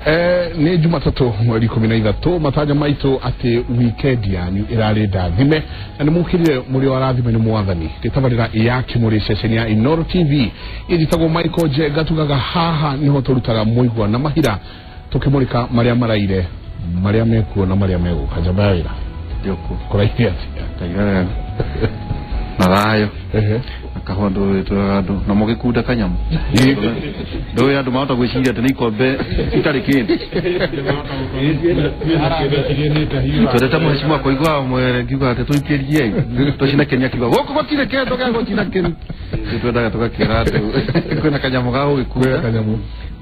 Nĩ Jumatatũ mweri 13 matanya maitũ atĩ weekend yanyu ĩrarĩ ndathime na nĩ mũkĩrire mũrĩ o arathime nĩ mwathani gĩtabarĩra ya Kĩmũrĩ ceceni ya Inooro TV ĩnjĩtagwo Michael Njenga tugaga haha nĩho tũrutaga mũigua na mahira tũkĩmũrĩka marĩa maraire marĩa mekuo na marĩa megũka. Njamba ya wĩra kũraire atĩa? Na thayo akahwa ndå twega andå na mũgĩkunda kanyamũ ndå andå mahota gwĩciria atĩ nĩ ikombe itarĩ kĩndũ twendete mũhecimu akũigua mwere ngiuga atĩ tũikĩrie tũcine kĩni akiuga gũkũ gũtirĩ kĩndũ gĩa gũcina kĩni. Twendaga tũgakĩra andũ kwĩna kanyamũ ga gũgĩkunda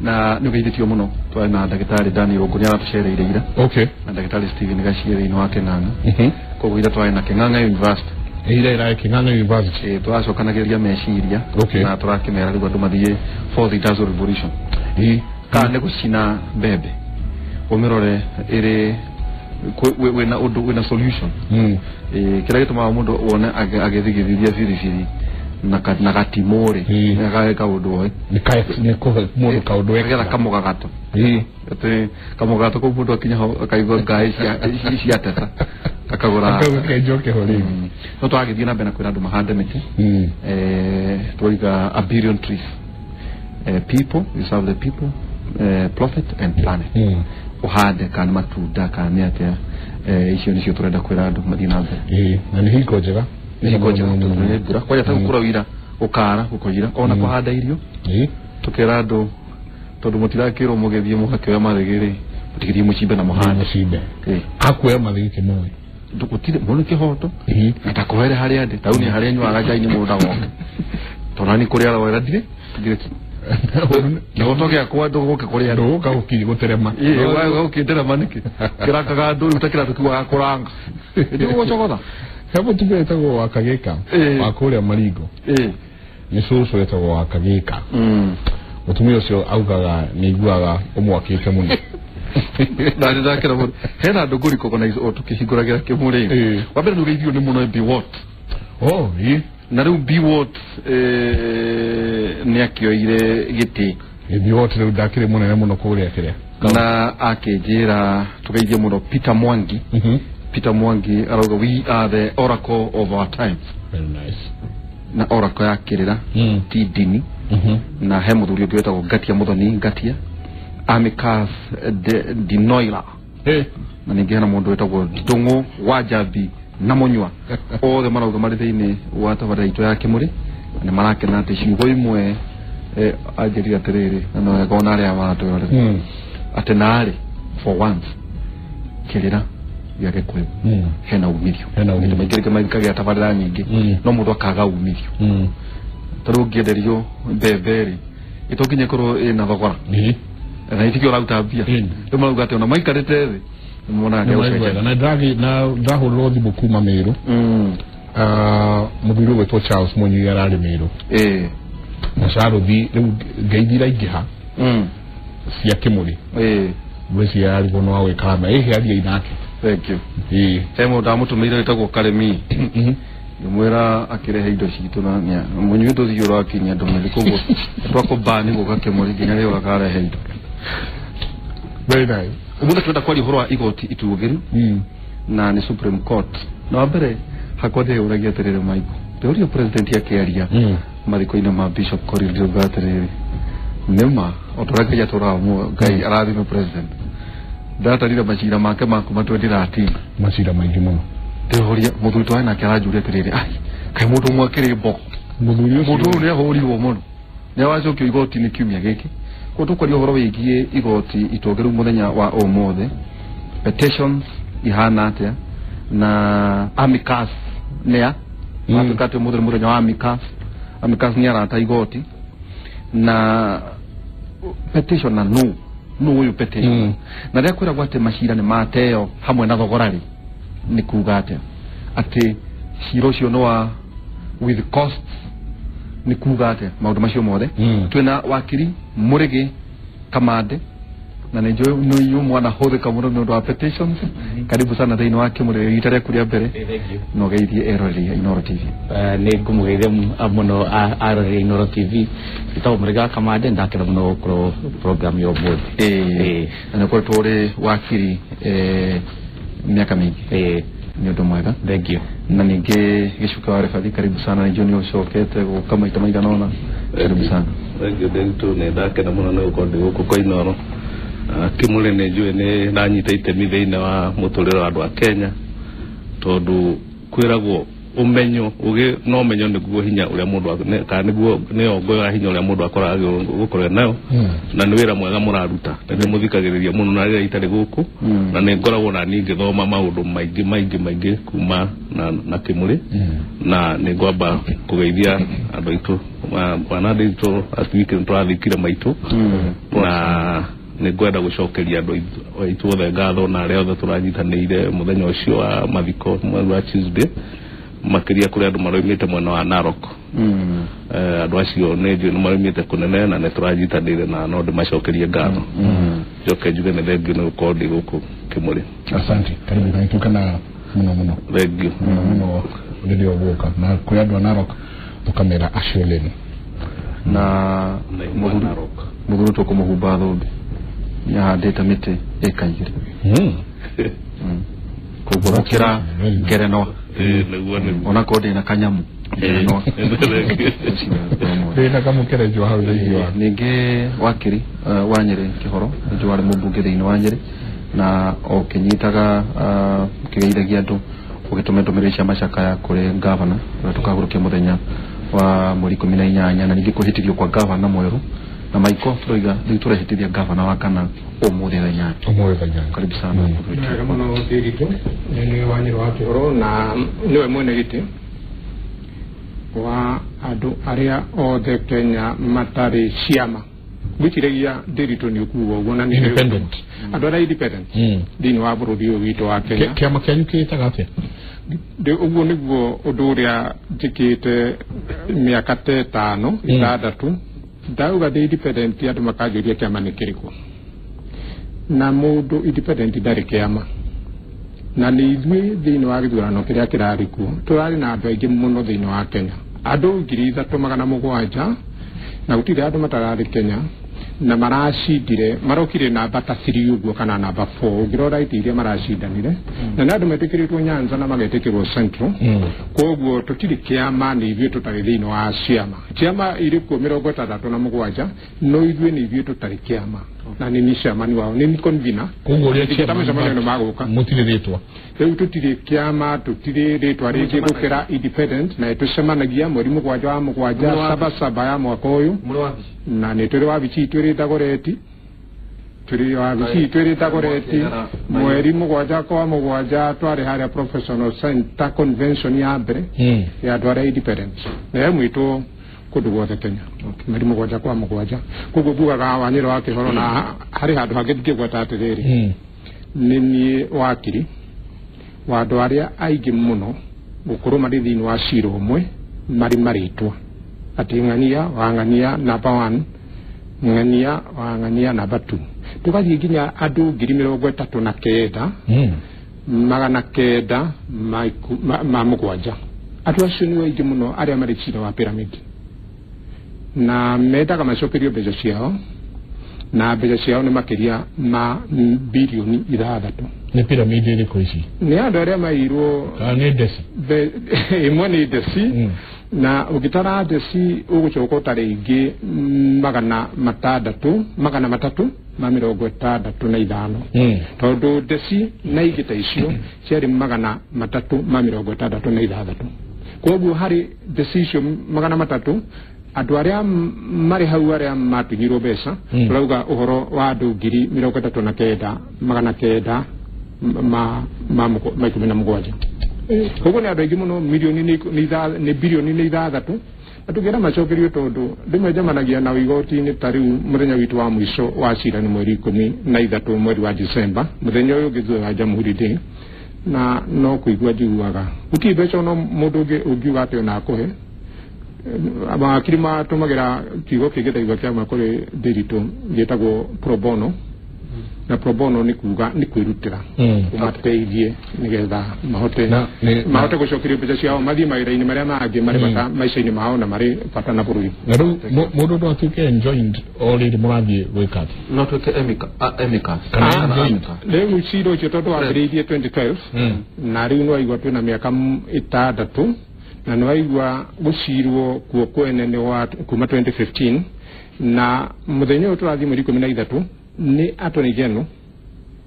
na nĩ ũgeithĩtio mũno. Twarĩ na ndagĩtarĩ Daniel Ũngũ nĩ aratũcereire ira. Okay. Na ndagĩtarĩ Steven Gaciĩ thĩinĩ wa Kĩng'ang'a. Koguo ira twarĩ na Kĩng'ang'a University. Ira ira Kĩng'ang'a University. Tũracokanagĩrĩria meciria na tũrakĩmera rĩu andũ mathiĩ fourth industrial revolution. Kana nĩ gũcina mbembe ũmĩrore ĩrĩ wĩna ũndũ wĩna solution. Kĩrĩa gĩtũmaga mũndũ wone agĩthigithithia biribiri na gatimũ rĩ gageka ũndũ oĩ nĩ kũhe mũndũ kaũndũ wekĩra kamũgagato atĩ kamũgagato kau mũndũ akinya ho akaigua ngaĩ ciateta akagũra akenjoke ho rĩngĩ. No twagĩthiĩ na mbere na kwĩra andũ mahande mĩtĩ. Tũroiga a billion trees. People, we serve the people, profit and planet. Ũhande kana matunda kana nĩ atĩa, icio nĩcio tũrenda kwĩra andũ mathiĩ na mbere. Na nĩ hingo njega. Nĩ hingo njega tondũ nĩ mbura kwanja ta gũkũra gũkara gũkoira ona kũhanda irio tũkera andũ tondũ mũtirakĩrwo mũgĩthiĩ mũgakĩoya mathĩgĩ rĩ mũtigĩthiĩ mũcimbe na mũhande. Mũcimbe akuoya mathĩgĩ kĩmoĩ gũtirĩ mũno kĩhoto na ndakohere harĩa ndĩ tauni harĩa nyuaga cai nĩ mũndũ agoke tondũ nĩ kũrĩa aroera ndirĩ kĩhoto gĩakwa ndũgũke kũrĩa ndũgũka gũkinya gũterema gũkĩnderema nĩkĩ kĩrangaga andũ rĩu ta kĩratũ kiugaga kũranga ndigũgũcogotha. He mũtumia wĩtagwo wa Kagĩka wa kũrĩa Maringo nĩ cũcũ wĩtagwo wa Kagĩka. Mũtumia ũcio augaga nĩ aiguaga ũmwakĩte mũno. Na nĩ ndakĩra mũno hena andũ ngũri recognize o tũkĩhingũragĩra Kĩmũrĩ. Wa mbere nĩ ũgeithio nĩ mũno Biwott. Oh, na rĩu Biwott nĩ akĩoire gĩtĩ. Biwott rĩu ndakĩrĩ mũnene mũno kũrĩa kĩrĩa na akĩnjĩra tũgeithie mũno Peter Mwangi. Peter Mwangi arauga we are the oracle of our times. Very nice. Na oracle ya kĩrĩra ti ndini. Na he mũthuri ũngĩ wĩtagwo Ngatia Mũthoni Ngatia Amicus Dinoila. Na ningĩ hena mũndũ wĩtagwo Ndũng'ũ wa Njambi na Mũnyua. Othe marauga marĩ thĩinĩ wa tabarĩra itũ ya Kĩmũrĩ na nĩ marakena atĩ ciugo imwe anjĩrire atĩrĩrĩ na no wega ona arĩa maratwĩrorera atĩ narĩ for once kĩrĩra gĩa Gĩkũyũ hena umithio. Maingĩ rĩngĩ maikagĩra tabarĩra nyingĩ no mũndũ akaga umithio. Tarĩu ũngĩenderio mbembe rĩ ĩtonginya ĩkorwo ĩna thogora na itikĩo ũraruta mbia rĩu marauga atĩ ona maikarĩte thĩ nĩmonaga nĩgũcenjia. Na ndahũrĩrwo thimũ kuma Mĩrũ. Mũthuri ũgwĩtwo Charles Mũnyui ararĩ Mĩrũ na Charũthi rĩu ngeithi iraingĩha cia Kĩmũrĩ ngwĩciria ararigwo no agwĩkaga ma ĩhĩ aria inake. Thank you. He mũndũ ndamũtũmĩire wĩtagwo Karemi ngĩmwĩra akĩrehe indo citũ na Mũnyui ndũthiĩ ũrakinyia ndũmĩrĩri koguo twakũmbani gũka Kĩmũrĩ nginya rĩrĩa ũkarehe indo. Very nice. Ũmũthĩ tũrenda kwaria ũhoro wa igoti itũgĩru na nĩ Supreme Court. Na wa mbere hakwa ndĩyũragia atĩrĩrĩ Michael ndĩũrio president akĩaria mathiko-inĩ ma Bishop Korir ndĩuga atĩrĩrĩ nĩma o ta ũrĩa Ngai atũraga muoyo Ngai arathime president ndatarire macira make ma kuma 2013 macira maingĩ mũno. Ndĩhoria mũthuri twarĩ nake aranjũria atĩrĩrĩ ai kaĩ mũndũ ũmwe akĩrĩ mboko mũthuri ũcio mũndũ ũyũ nĩahũrirwo mũno nĩawacokio igoti-inĩ kiumia gĩkĩ. Koguo tũkwaria ũhoro wĩgiĩ igoti itũgĩru mũthenya wa ũmũthĩ petitions ihana atĩa na amicus nĩa matuĩka atĩ ũmũthĩ nĩ mũthenya wa amicus. Amicus nĩ arata igoti na petition na no ũyũ petition na rĩrĩa kwĩragwo atĩ macira nĩ mateo hamwe na thogora rĩ nĩ kuga atĩa atĩ cira ũcio nĩ wa with costs nĩ kuga atĩa maũndũ macio mothe. Twĩna wakiri Mũrĩgĩ Kamande Na nĩ njũĩ nĩ inyuĩ mwanahũthĩka mũno nĩ ũndũ wa petitions. Karibu sana thĩinĩ wa Kĩmũrĩ rita rĩaku rĩa mbere, na ũgeithie eroreri a Inooro TV. Nĩ ngũmũgeithia mũno aroreri a Inooro TV. Njĩtagwo Mũrĩiga wa Kamande, ndakena mũno gũkorwo program ya ũmũthĩ. Na nĩ ũkoretwo ũrĩ wakiri mĩaka mĩingĩ. Nĩ ũndũ mwega. Thank you. Na ningĩ Gĩcuka wa Rebathi, karibu sana. Nĩ njũĩ nĩ ũcokete gũka maita maigana ũna, karibu sana. Thank you, Nderitu. Nĩ ndakena mũno nĩ gũkorwo ndĩ gũkũ kwa Inooro. Kĩmũrĩ nĩ njũĩ nĩ ndanyita itemi thĩinĩ wa mũtũrĩre wa andũ a Kenya, tondũ kwĩragwo ũmenyo ũgĩ no ũmenyo nĩguo hinya ũrĩa mũndũ kana nĩguo nĩyo ngo ya hinya ũrĩa mũndũ akoragwo gũkorwo nayo, na nĩ wĩra mwega mũraruta. Nĩ ndĩmũthikagĩrĩria mũno na rĩrĩa itarĩ gũkũ, na nĩ ngoragwo na niĩ ngĩthoma maũndũ maingĩ maingĩ maingĩ kuma na Kĩmũrĩ, na nĩ ngwamba kũgeithia andũ aitũ wana nditũ last week nĩ tũrathikire maitũ, na nĩ ngwenda gũcokeria andũ aitũ othe ngatho na arĩa othe tũranyitanĩire mũthenya ũcio wa mathiko mweri wa Tuesday, makĩria kũrĩ andũ maroimĩte mwena wa Narok. Andũ acio nĩ njũĩ nĩ maroimĩte kũnene na nĩ tũranyitanĩire, na no ndĩmacokerie ngatho. Njoke njuge nĩ thengiũ nĩ gũkorwo ndĩ gũkũ Kĩmũrĩ. Asante, karibu na tukana mũno mũno. Thengiũ mũno mũno rĩrĩa ũgũka, na kũrĩ andũ a Narok tũkamera acio leni. Na mũthuri tũkũmũhumba thũmbĩ nĩ ahandĩte mĩtĩ ĩka igĩrĩ, koguo gũkĩra ngerenwa onakorwo ndĩna kanyamu ngerenwa ndĩna kamũkerenjo hau thĩinĩ wa. Ningĩ wakiri wa Nyĩrĩ Kĩhoro, nĩnjũĩ warĩ mũmbunge thĩinĩ wa Nyĩrĩ, na ũkĩnyitaga ũkĩgeithagia andũ, ũgĩtũma ndũmĩrĩri cia macakaya kũrĩ ngavana ũrĩa tũkahurũkia mũthenya wa mweri 18, na ningĩ kwĩhĩtithio kwa ngavana mwerũ na Maiko tũroiga rĩu tũrehĩtithia ngavana wa kana ũmũthĩ thaa inyanya. Ũmũthĩ thaa inyanya. Karibu sana. Wega mũno Ndiritu, nĩ wa Nyĩrĩ wa Kĩhoro na nĩwe mwene gĩtĩ wa andũ arĩa othe Kenya matarĩ ciama. Gwĩciragia Ndiritu nĩ ũkuga ũguo, na nĩ independent, andũ arĩa independent thĩinĩ wa bũrũri ũyũ witũ wa Kenya. Kĩama kĩanyu kĩĩtaga atĩa? Ũguo nĩguo ũndũ ũrĩa njĩkĩte mĩaka ta ĩtano ĩtandatũ, ndauga ndĩ independent andũ makanjũria kĩama nĩ kĩrĩkũ, na mũndũ independent ndarĩ kĩama, na nĩ ithuĩ thĩinĩ wa gĩthurano kĩrĩa kĩrarĩ kuo tũrarĩ na andũ aingĩ mũno thĩinĩ wa Kenya, andũ 3700, na gũtirĩ andũ matararĩ Kenya, na maracindire marokire namba ta 3 ũguo kana namba 4 ũngĩrora itĩ iria maracindanire, na nĩ andũ metĩkĩrĩtwo Nyanza na magetĩkĩrwo Central. Koguo tũtirĩ kĩama, nĩ ithuĩ tũtarĩ thĩinĩ wa ciama. Ciama irĩ kuo 67, no ithuĩ nĩ ithuĩ tũtarĩ kĩama, na nĩ niĩ chairman wao, nĩ niĩ convener. Koguo ũrĩa mĩcemanio nĩ magũka mũtirĩ rĩtwa rĩu, tũtirĩ kĩama, tũtirĩ rĩtwa rĩngĩ gũkĩra independent, na tũcemanagia mweri 7 wa 7 saba saba ya mwaka ũyũ, na nĩ tũrĩ wabici itũ ĩrĩ Dagoretti, tũrĩ wabici itũ ĩrĩ Dagoretti mweri 7 kwa 7 twarĩ harĩa Professional Center convention ya mbere ya andũ arĩa independent, na ĩmwĩtwo kũndũ guothe Kenya mweri 7 kwa 7. Koguo mbugaga wa Nyĩrĩ wa Kĩhoro, na harĩ handũ hangĩ ndingĩgweta atĩrĩrĩ, nĩ niĩ wakiri wa andũ arĩa aingĩ mũno gũkorwo marĩ thĩinĩ wa cira ũmwe marĩ marĩtwa, atĩ ng'ania wa ng'ania namba 1, ng'ania wa ng'ania namba 2, tũgathiĩ nginya andũ 39,907. Andũ acio nĩ aingĩ mũno arĩa marĩ cira wa pyramid, na mendaga macokerio mbeca ciao, na mbeca ciao nĩ makĩria ma bilioni 6. Nĩ pyramid ĩrĩkũ ici? Nĩ andũ arĩa mairwo kana nĩ ndeci? Ĩmwe nĩ ndeci, na ũngĩtara ndeci ũgũcoka ũtare ingĩ 600 365, tondũ ndeci na ingĩ ta icio ciarĩ 366. Koguo harĩ ndeci icio 300, andũ arĩa marĩ hau arĩa matunyirwo mbeca, tũrauga ũhoro wa andũ 39,917. Koguo nĩ andũ aingĩ mũno, milioni nĩ bilioni nĩ 6, na tũngĩenda macokerio, tondũ rĩmwe njemanagia nao igoti-inĩ ta rĩu mũthenya witũ wa mũico wa cira nĩ mweri 13 mweri wa December, mũthenya ũyũ ũngĩ thutha wa Jamhuri Day, na no kũigua njiguaga gũtirĩ mbeca no mũndũ ũngĩ ũngiuga atĩ ona akũhe. Mawakiri matũmagĩra kiugo kĩngĩ ta kiugo kĩa kũrĩ Ndiritu gĩtagwo pro bono, Na pro bono nĩ kuga nĩ kwĩrutĩra ũmateithie nĩgetha mahote gũcokeria mbeca ciao mathiĩ mawĩra-inĩ marĩa mangĩ marĩ bata maica-inĩ mao na marĩ bata na bũrũri. Na rĩu mũndũ no atuĩke enjoined o rĩrĩ mũrathiĩ gwĩka atĩa? No tuĩke amicus. Rĩu cira ũcio tondũ wambĩrĩirie 2012 na rĩu nĩwaigua twĩna mĩaka 6 na nĩwaigua gũcirwo kuo kwene nĩ wa kuma 2015 na mũthenya ũyũ tũrathiĩ mweri 13 nĩ Attorney General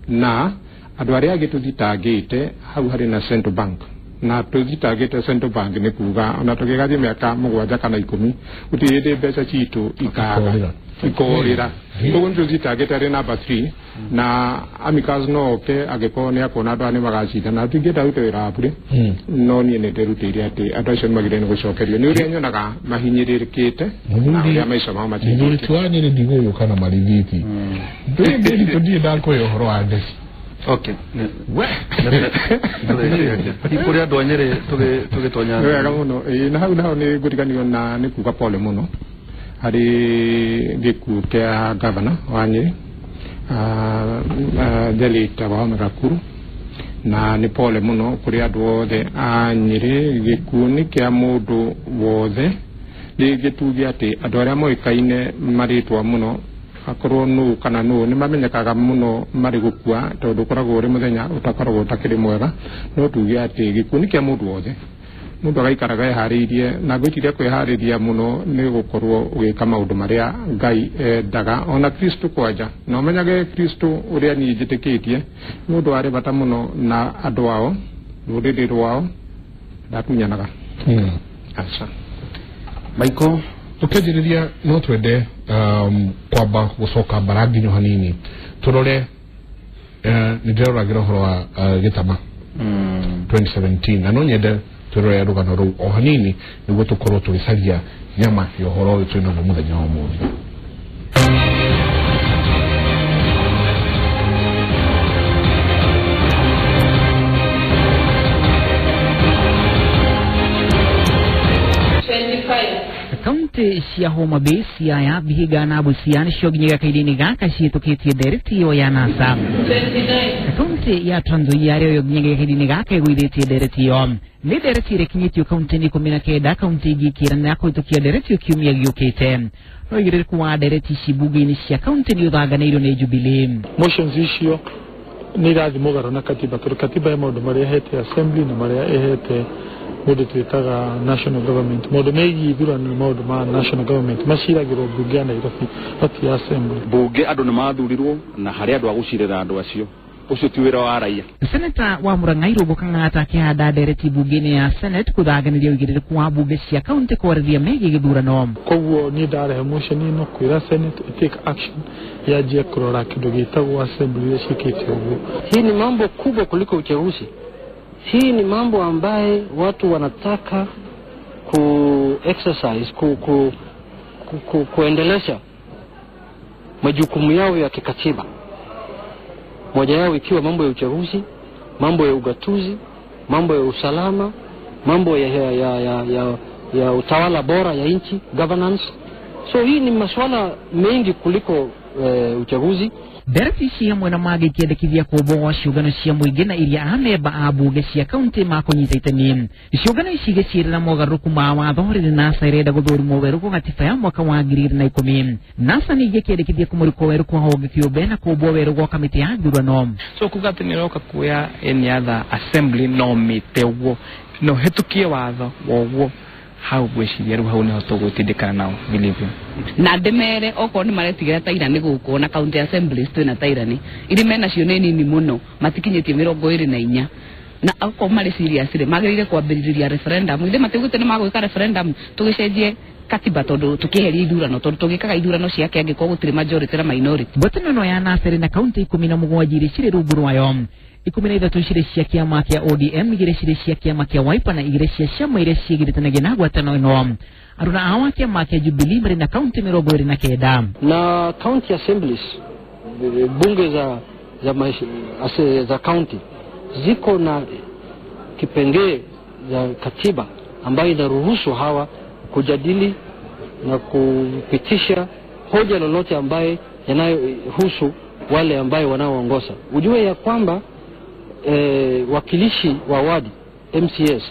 na andũ arĩa angĩ tũthitangĩte hau harĩ na Central Bank, na tũthitangĩte Central Bank nĩ kuga ona tũgĩgathiĩ mĩaka 7 kana 10 gũtirĩ hĩndĩ mbeca citũ ikaga ikorĩra. Koguo nĩ tũthitangĩte arĩ namba 3 na amicus no oke angĩkorwo nĩ akuona andũ aya nĩ magacindana. Tũtingĩenda rute wĩra wa bure, no niĩ nĩ ndĩrutĩire atĩ andũ acio nĩ magĩrĩire nĩ gũcokerio nĩ ũrĩa nyonaga mahinyĩrĩrĩkĩte na ũrĩa maica mao macenjetie. Mũthuri ti wa Nyĩrĩ ndigũgũka na marithiti ndĩ ndirĩ ndakũhe ũhoro wa ndeci. Okay. We. Kũrĩ andũ a Nyĩrĩ tũgĩtonya. Wega mũno. Na hau naho nĩ ngũriganĩrwo na nĩ kuga pole mũno harĩ gĩkuũ kĩa gavana wa Nyĩrĩ the late Wahome Gakuru, na nĩ pole mũno kũrĩ andũ othe a Nyĩrĩ. Gĩkuũ nĩ kĩa mũndũ wothe, rĩngĩ tuge atĩ andũ arĩa moĩkaine marĩtwa mũno akorwo nũ kana nũ nĩ mamenyekaga mũno marĩ gũkua tondũ ũkoragwo ũrĩ mũthenya ũtakoragwo ũtakĩrĩ mwega, no tuge atĩ gĩkuũ nĩ kĩa mũndũ wothe. Mũndũ agaikaraga eharĩirie, na ngwĩciria kwĩharĩria mũno nĩ gũkorwo ũgĩka maũndũ marĩa Ngai endaga ona Kristo kwanja, na ũmenyage Kristo ũrĩa niĩ njĩtĩkĩtie nĩ ũndũ warĩ bata mũno na andũ ao rũrĩrĩ rwao ndatunyanaga. Aca Michael, tũkĩanjĩrĩria no twende kwamba gũcoka mbara nginyo hanini tũrore nĩ ndĩroragĩra ũhoro wa gĩtama 2017 na no nyende tũrore rũgano rũu o hanini nĩguo tũkorwo tũgĩcaria nyama ya ũhoro ũyũ twĩ naguo mũthenya wa ũmũthĩ. Kaunti cia Homa Bay, Siaya, Vihiga na Busia nĩcio nginyagia kahinda-inĩ gaka ciĩtũkĩtie ndereti ĩyo ya NASA. Kaunti ya Trans Nzoia arĩyo nginyagia kahinda-inĩ gaka ĩgũithĩtie ndereti ĩyo. Nĩ ndereti ĩrĩa ĩkinyĩtio kaunti-inĩ 19, kaunti ingĩ ikĩranĩra kũhĩtũkia ndereti ĩyo kiumia gĩũkĩte. No ũigĩrĩrĩku wa ndereti ici mbunge-inĩ cia kaunti nĩ ũthanganĩirio nĩ Jubilee. Motions icio nĩ irathiĩ mũgarũ na katiba tondũ katiba he maũndũ marĩa ĩhete assembly na marĩa ĩhete mũndũ twĩtaga national government. Maũndũ megiĩ ithurano nĩ maũndũ ma national government maciragĩrwo mbunge ya Nairobi not ya assembly. Mbunge andũ nĩ mathurirwo na harĩ andũ a gũcirĩra andũ acio, ũcio ti wĩra wa raia. Seneta wa Murang'a Irũngũ Kang'ata akĩhanda ndereti mbunge-inĩ ya Senate kũthanganĩria ũigĩrĩrĩku wa mbunge cia kaunti kwarĩria megiĩ gĩthurano. Koguo niĩ ndarehe motion ĩno kwĩra Senate take action yanjie kũrora kĩndũ gĩtagwo assembly iria ciĩkĩte ũguo. Hii ni mambo kubwa kuliko uchaguzi. Hii ni mambo ambaye watu wanataka ku exercise, kuendelesha majukumu yao ya kikatiba. Moja yao ikiwa mambo ya uchaguzi, mambo ya ugatuzi, mambo ya usalama, mambo ya utawala bora ya nchi, governance. So hii ni masuala mengi kuliko uchaguzi. Ndereti ici hamwe na mangĩ ikĩendekithia kũmbwo gwa ciũngano cia mũingĩ na iria amemba a mbunge cia kaunti makũnyita itemi. Ciũngano ici igĩciĩrĩra mogarũrũku ma watho rĩrĩ NASA ĩrenda gũthũrimwo werũ kwa gatiba ya mwaka wa 2010. NASA ningĩ ĩkĩendekithia kũmũrĩkwo werũ kwa honge kĩũmbe na kũmbwo werũ gwa kamĩtĩ ya ithurano. So kuga atĩ nĩũroka kuoya any other assembly no mĩte ũguo no hĩtũkie watho woguo hau gwĩciria rĩu hau nĩho tũgũtindĩkana nao vilivyo. Na ndĩmere okorwo nĩ maretigĩra tairani gũkũ na county assemblies twĩna tairani iria menacio nĩ nini mũno matikinyĩtie 24 na okorwo marĩ serious rĩ magĩrĩire kwambĩrĩria referendum. Ithe matiugĩte nĩ magwĩka referendum tũgĩcenjie katiba tondũ tũkĩeheria ithurano tondũ tũgĩkaga ithurano ciake angĩkorwo gũtirĩ majority na minority. Ngwatanĩro ĩno ya NASA ĩrĩ na kaunti 17 iria cirĩ rungu rwayo, 13 cirĩ cia kĩama kĩa ODM, 2 cirĩ cia kĩama kĩa Wiper na 2 cia ciama iria ciĩgiritanagia na ngwatanĩro ĩno. Aruna a wa kĩama kĩa Jubilee marĩ na kaunti 29. Na county assemblies, bunge za county ziko na kipengee za katiba ambayo inaruhusu hawa kujadili na kupitisha hoja lolote ambaye yanayohusu wale ambayo wanaoongoza. Ujue ya kwamba wakilishi wa wadi MCS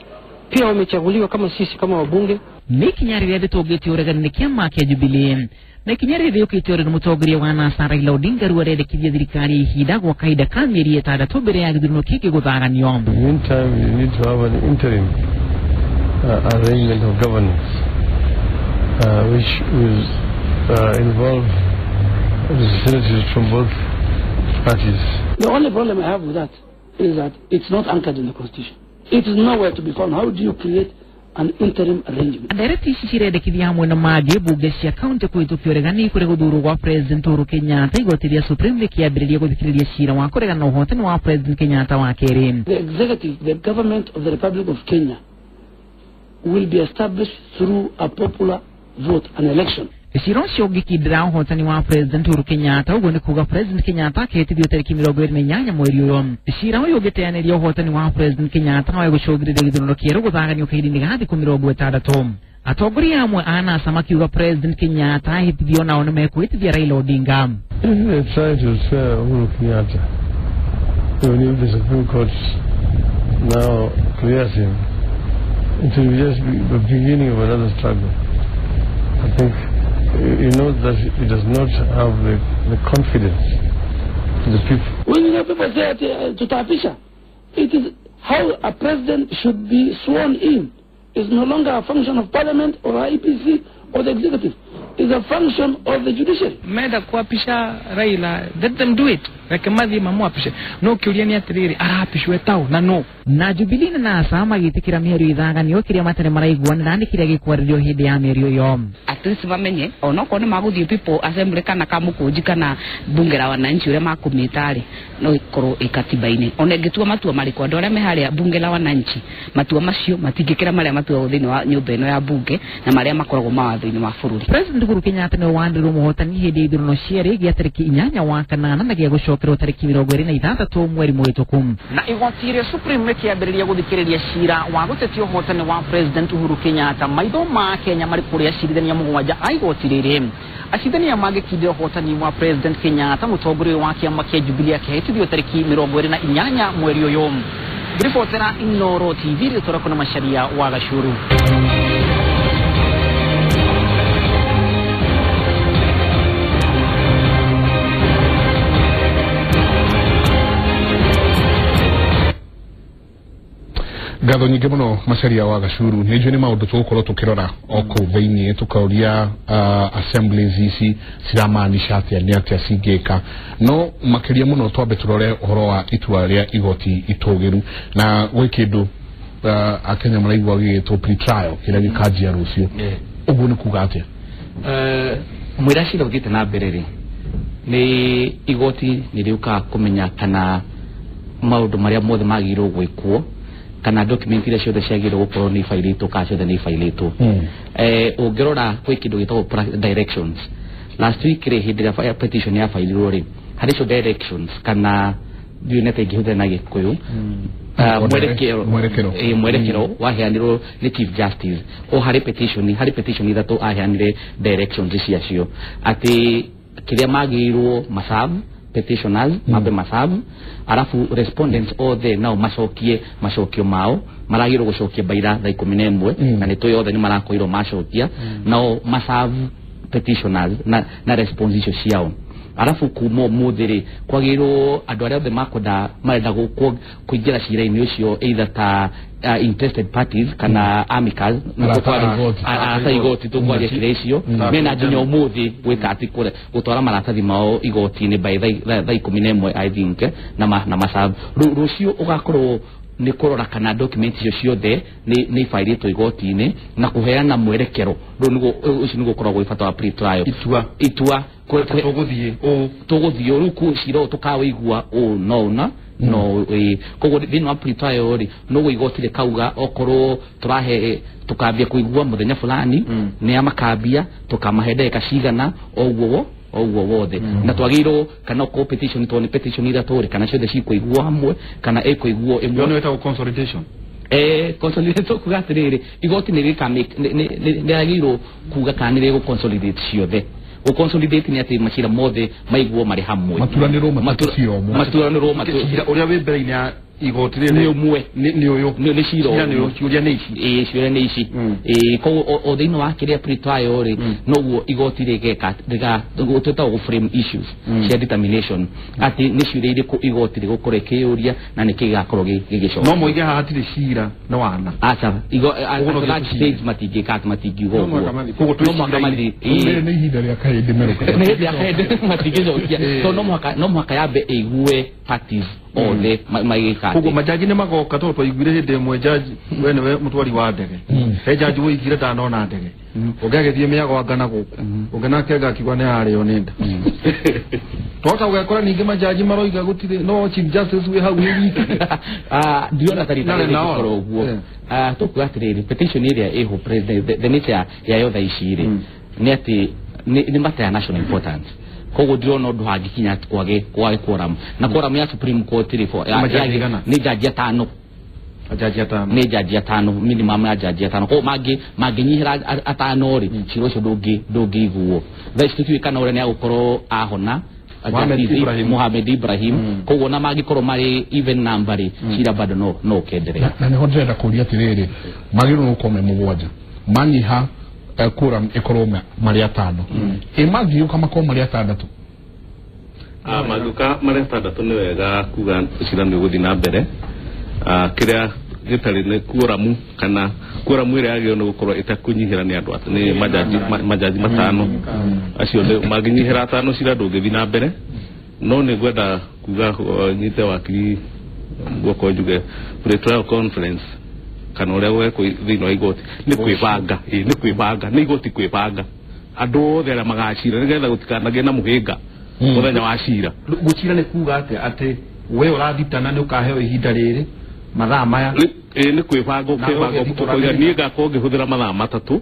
pia wamechaguliwa kama sisi kama wabunge. Nĩ ikinya rĩrĩa rĩtũngĩtio ũregani nĩ kĩama kĩa Jubilee na ikinya rĩrĩ rĩũkĩte ũrĩ mũtongoria wa NASA Raila Odinga rĩu arendekithia thirikari ihinda gwa kahinda ka mĩeri 6 mbere ya gĩthurano kĩngĩ gũthaganio. In the meantime, we need to have an interim arrangement of governance which will involve representatives from both parties. The only problem I have with that is that it's not anchored in the Constitution. It is nowhere to be found. How do you create an interim arrangement? Ndereti ici cirendekithia hamwe na mangĩ mbunge cia kaunti kũhĩtũkia ũregani kũrĩ gũthurwo gwa President Uhuru Kenyatta. Igoti rĩa Supreme rĩkĩambĩrĩria gũthikĩrĩria cira wa kũregana na ũhotani wa President Kenyatta wa kerĩ. The executive, the government of the Republic of Kenya will be established through a popular vote, an election. Cira ũcio ũngĩkindĩra ũhotani wa President Uhuru Kenyatta, ũguo nĩ kuga President Kenyatta akĩhĩtithio tarĩki 28 mweri ũyũ. Cira ũyũ ũngĩteanĩria ũhotani wa President Kenyatta no gũcũngĩrĩria gĩthurano kĩerũ gũthaganio kahinda-inĩ ga thikũ 60. Atongoria amwe a NASA makiuga President Kenyatta ahĩtithio nao nĩ mekwĩtithia Raila Odinga. If they try to swear Uhuru Kenyatta, even if the Supreme Court now clears him, it will just be the beginning of another struggle. I think he knows that he does not have the confidence in the people. When you know people say tutapisha, it is how a president should be sworn in. It's no longer a function of parliament or IPC or the executive. It's a function of the judiciary. Meda kuapisha Raila, let them do it. Reke mathi mamuapishe. No kiuria ni atiriri arapishwe tau na no. Na Jubilee na NASA magĩtĩkĩra mĩario ithaganio kĩrĩa matarĩ maraiguanĩra nĩ kĩrĩa gĩkwarĩrio hĩndĩ ya mĩario ĩyo. At least mamenye onokorwo nĩ magũthiĩ people assembly kana kamũkũnji kana bunge la wananchi ũrĩa makũmĩta rĩ no ĩkorwo ĩ katiba-inĩ. Ona ĩngĩtua matua marĩkũ andũ arĩa me harĩa bunge la wananchi matua macio matingĩkĩra marĩa matuagwo thĩinĩ wa nyũmba ĩno ya bunge na marĩa makoragwo mawatho-inĩ ma bũrũri. President Uhuru Kenyatta nĩwe wanĩrĩirwo mũhotani hĩndĩ ya ithurano cierĩ gĩa tarĩki 8 wa kanana na gĩa gũcokerwo tarĩki 26 mweri mũhĩtũku. Na igoti rĩa Supreme rĩkĩambĩrĩria gũthikĩrĩria cira wa gũtetia ũhotani wa President Uhuru Kenyatta. Maitho ma Kenya marĩ kũrĩ acirithania 7 a igoti rĩrĩ. Acirithania mangĩkindĩra ũhotani wa President Kenyatta, mũtongoria wa kĩama kĩa Jubilee akĩhĩtithio tarĩki 28 mweri ũyũ. Ngĩribotera Inooro TV rĩtũrakwo na Macharia wa Gacuru. Ngatho nyingĩ mũno Macharia wa Gacuru. Nĩ njũĩ nĩ maũndũ tũgũkorwo tũkĩrora o kũu thĩinĩ tũkoria assemblies ici ciramaanisha atĩa, nĩ atĩa cingĩka, no makĩria mũno twambe tũrore ũhoro wa itua rĩa igoti itũgĩru na gwĩ kĩndũ Akenya maraigua gĩgĩtwo pre-trial kĩrĩa gĩkanjia rũciũ. Ũguo nĩ kuga atĩa? Mwĩra cira ũthiĩte na mbere rĩ, nĩ igoti nĩ rĩũkaga kũmenya kana maũndũ marĩa mothe magĩrĩirwo gwĩkwo kana document iria ciothe ciagĩrĩirwo gũkorwo nĩ ibairĩtwo kana ciothe nĩ ibairĩtwo. Ũngĩrora gwĩ kĩndũ gĩtagwo directions. Last week rĩ, hĩndĩ ĩrĩa petition yabairirwo rĩ, harĩ icio directions kana ndiũĩ nĩ atĩa ingĩhũthĩra na Gĩkũyũ, mwerekero waheanirwo nĩ Chief Justice o harĩ petition ithatũ aheanire directions ciacio atĩ kĩrĩa magĩrĩirwo maserve petitioners mabe masabu, arafu respondents othe nao macokie macokio mao maragirwo gucokia baira thaa 11 na nĩ tũĩ othe nĩ marakoirwo macokia nao masabu petitioners na response icio ciao. Arafu kuma ũmũthĩ rĩ kwagĩrĩirwo andũ arĩa othe makwenda marenda kũingĩra cira-inĩ ũcio either ta interested parties kana amicus arata igoti tũkwaria cira icio mena nginya ũmũthĩ gwĩka atĩ gũtwara maratathi mao igoti-inĩ by thaa 11 I think na masabu. Rũciũ ũgakorwo nĩ kũrora kana document icio ciothe nĩ ibairĩtwo igoti-inĩ na kũheana mwerekero. Rĩu nĩguo ũcio nĩguo ũkoragwo wĩ bata wa pre-trial. Itua tũgũthiĩ ũũ rĩu cira ũyũ tũkawĩigua ũũ no na no koguo thĩinĩ wa pre-trial rĩ noguo igoti rĩkauga okorwo tũrahe tũkambia kũigua mũthenya fulani nĩ amakambia tũkamahe ndagĩka cigana oguo wothe na twagĩrĩirwo kana okorwo petition tondũ nĩ petition ithatũ rĩ kana ciothe cikũiguo hamwe kana ĩkũiguo ĩmwe. Nĩyo ĩtagwo consolidation. Consolidate kuga atĩrĩrĩ igoti nĩ rĩagĩrĩirwo kuga kana nĩ rĩgũ consolidate ciothe. Gũ consolidate nĩ atĩ macira mothe maiguo marĩ hamwe. Maturanĩrwo matucio. Maturanĩrwo. Cira ũrĩa wĩ mbere-inĩ ya igoti rĩrĩ nĩ ũmwe. Nĩ ũyũ. Nĩ cira. Cira nĩ ũyũ, ciũria nĩ ici. Ĩĩ, ciũria nĩ ici. Ĩĩ, koguo o thĩinĩ wa kĩrĩa pre-trial rĩ, noguo igoti rĩgeka rĩga twĩtagwo gũ frame issues cia determination, atĩ nĩ ciũria irĩkũ igoti rĩgũkorwo ĩkĩyũria na nĩkĩ gĩgakorwo gĩgĩcoka. No moige haha hatirĩ cira nĩ wana. Aca, Ũguo no at that gĩtũcira. stage matingĩka atĩ matingiuga No mũhaka ũguo. mathiĩ. Koguo No mũhaka mathiĩ. Ĩĩ. Nĩ ihinda rĩa kahĩndĩ merũka. Nĩ hĩndĩ ya kahĩndĩ matingĩcokia, so no mũhaka yambe ĩigue parties othe magĩka. Koguo majaji nĩ magoka, tondũ twaiguire hĩndĩ ĩmwe jaji we nĩwe mũtwari wa ndege, he jaji woigire ndanona ndege, ũngĩ agĩthiĩ mĩago na gũkũ, ũngĩ nake anga akiuga nĩ ararĩo nĩ nda. Twahota gũgekora ningĩ majaji maroiga gũtirĩ, no chief justice wĩ hau wĩ wiki. Ah, ndiona ta rita Narĩ rĩrĩ nao. gĩkorwo ũguo. Ah, tũkuga atĩrĩrĩ, petition ĩrĩa ĩho president, the nature yayo thaa ici rĩ, nĩ atĩ nĩ matter ya national importance, koguo ndirona ũndũ hangĩkinya atĩ kwage quorum, na quorum ya Supreme Court rĩ Majaji igana? Nĩ jaji 5. Jaji 5. Nĩ jaji 5, minimum ya jaji 5. Koguo mangĩnyihĩra 5 rĩ, cira ũcio ndũngĩiguo. Thaa ici tũtiũĩ kana ũrĩa nĩ agũkorwo ahona. Mohamed Justice Ibrahim. Mohamed Ibrahim. Koguo na mangĩkorwo marĩ even number rĩ, cira bado no ũkenderea. Na nĩho ndĩrenda kũria atĩrĩrĩ, magĩrĩirwo gũkorwo me 7, manyiha quorum ĩkorwo marĩ 5, ĩ mangĩũka makorwo marĩ 6? Ah, mangĩũka marĩ 6 nĩ wega kuga cira nĩ ũgũthiĩ na mbere. Ah, kĩrĩa gĩtarĩ nĩ quorum, kana quorum ĩrĩa yagĩrĩirwo nĩ gũkorwo ĩtekũnyihĩra nĩ andũ nĩ majaji 5. Acio mangĩnyihĩra 5, cira ndũngĩthiĩ na mbere. No nĩ ngwenda kuga nyite wakiri guoko njuge pre-trial conference kana ũrĩa gwekwo thĩinĩ wa igoti nĩ kwĩbanga. Ĩ nĩ kwĩbanga, nĩ igoti kwĩbanga andũ othe arĩa magacira nĩgetha gũtikanagĩe na mũhĩnga mũthenya wa cira. Gũcira nĩ kuga atĩa? Atĩ we ũrathitana nĩ ũkaheo ihinda rĩrĩ, mathaa maya? Ĩ nĩ kwĩbanga, ũkĩbanga ũkoiga niĩ ngakorwo ngĩhũthĩra mathaa 3.